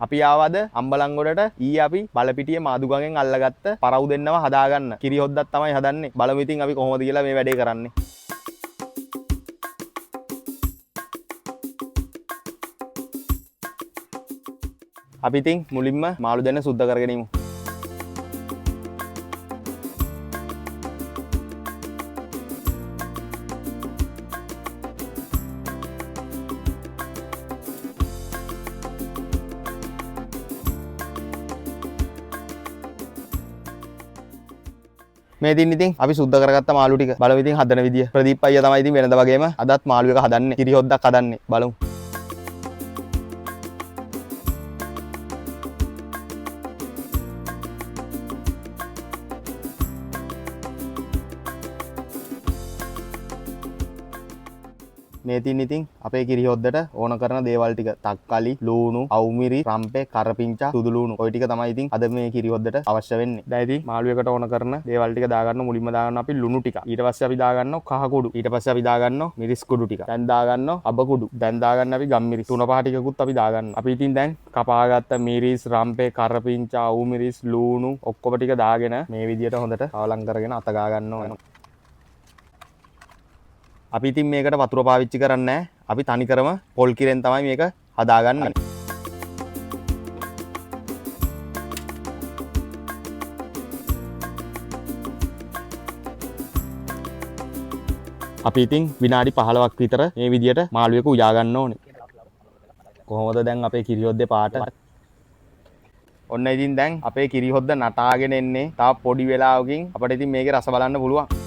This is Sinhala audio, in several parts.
අපි ආවද අම්බලන්ගොඩට ඊයේ අපි බලපිටියේ මාදුගඟෙන් අල්ලගත්ත පරව් දෙන්නව හදාගන්න. කිරි හොද්දක් තමයි හදන්නේ. බලමු ඉතින් අපි කොහොමද කියලා මේ වැඩේ කරන්නේ. අපි ඉතින් මුලින්ම මාළු දෙන්න සුද්ධ කරගෙන ඉමු. මේ තින් ඉතින් අපි සුද්ධ කරගත්ත මාළු ටික බලමු ඉතින් හදන විදිය. ප්‍රදීප් අයියා තමයි ඉතින් වෙනද වගේම අදත් මාළු එක හදන්නේ. කිරි හොද්දක් හදන්නේ. බලමු. මේ තින් ඉතින් අපේ කිරි හොද්දට ඕන කරන දේවල් ටික තක්කාලි, ලූණු, අවුමිරි, රම්පේ, කරපිංචා, සුදු ලූණු ඔය ටික තමයි ඉතින් අද මේ කිරි හොද්දට අවශ්‍ය වෙන්නේ. දැන් ඉතින් මාළු එකට ඕන කරන දේවල් ටික දාගන්න. මුලින්ම දාගන්න අපි ලුණු ටික. ඊට පස්සේ අපි දාගන්නවා කහ කුඩු. ඊට පස්සේ අපි දාගන්නවා මිරිස් කුඩු ටික. දැන් දාගන්නවා අබ කුඩු. දැන් දාගන්න අපි ගම්මිරිස් තුන පහ ටිකකුත් අපි දාගන්නවා. අපි ඉතින් දැන් කපාගත්ත මිරිස්, රම්පේ, කරපිංචා, අවුමිරිස්, ලූණු ඔක්කොම ටික දාගෙන මේ විදියට හොඳට කවලම් කරගෙන අත ගා ගන්න ඕන. අපි ඉතින් මේකට වතුර පාවිච්චි කරන්නේ නැහැ. අපි තනිකරම පොල් කිරෙන් තමයි මේක හදාගන්නේ. අපි ඉතින් විනාඩි 15ක් විතර මේ විදියට මාළු එක උයා ගන්න ඕනේ. කොහොමද දැන් අපේ කිරි හොද්දේ පාට? ඔන්න ඉතින් දැන් අපේ කිරි හොද්ද නටාගෙන එන්නේ. තව පොඩි වෙලාවකින් අපිට ඉතින් මේකේ රස බලන්න පුළුවන්.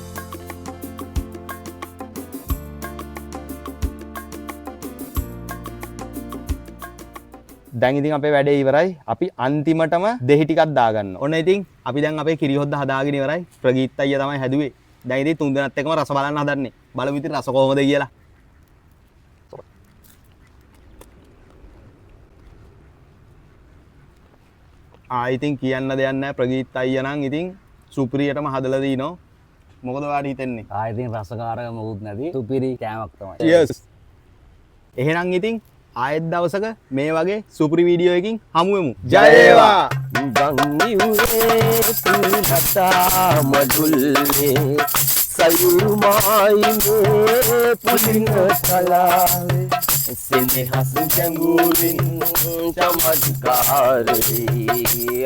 දැන් ඉතින් අපේ වැඩේ ඉවරයි. අපි අන්තිමටම දෙහි ටිකක් දාගන්න. ඔන්න ඉතින් අපි දැන් අපේ කිරි හොද්ද හදාගෙන ඉවරයි. ප්‍රගීත් අයියා තමයි හැදුවේ. දැන් ඉතින් තුන් දෙනාත් එක්කම රස බලන්න හදන්නේ. බලමු ඉතින් රස කොහොමද කියලා. ආ ඉතින් කියන්න දෙයක් නැහැ. ප්‍රගීත් අයියා නම් ඉතින් සුපිරියටම හදලා දිනෝ. මොකද ඔයාට හිතෙන්නේ? ආ ඉතින් රසකාරක මොකුත් නැති සුපිරි කෑමක් තමයි. Cheers. එහෙනම් ඉතින් ආයෙත් දවසක මේ වගේ සුපිරි වීඩියෝ එකකින් හමු වෙමු. ජය වේවා. ගං ඉවුරේ මඩුල්ලේ සයුරුමායි මේ පුලින කලාවේ සෙනෙහස් ගැඹුරින් චමත්කාරේ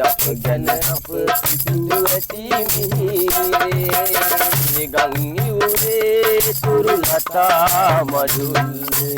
අප ගැන අප සිතු ඇති මිහිරේ ගං ඉවුරේ තුරුලතා මඩුල්ලේ.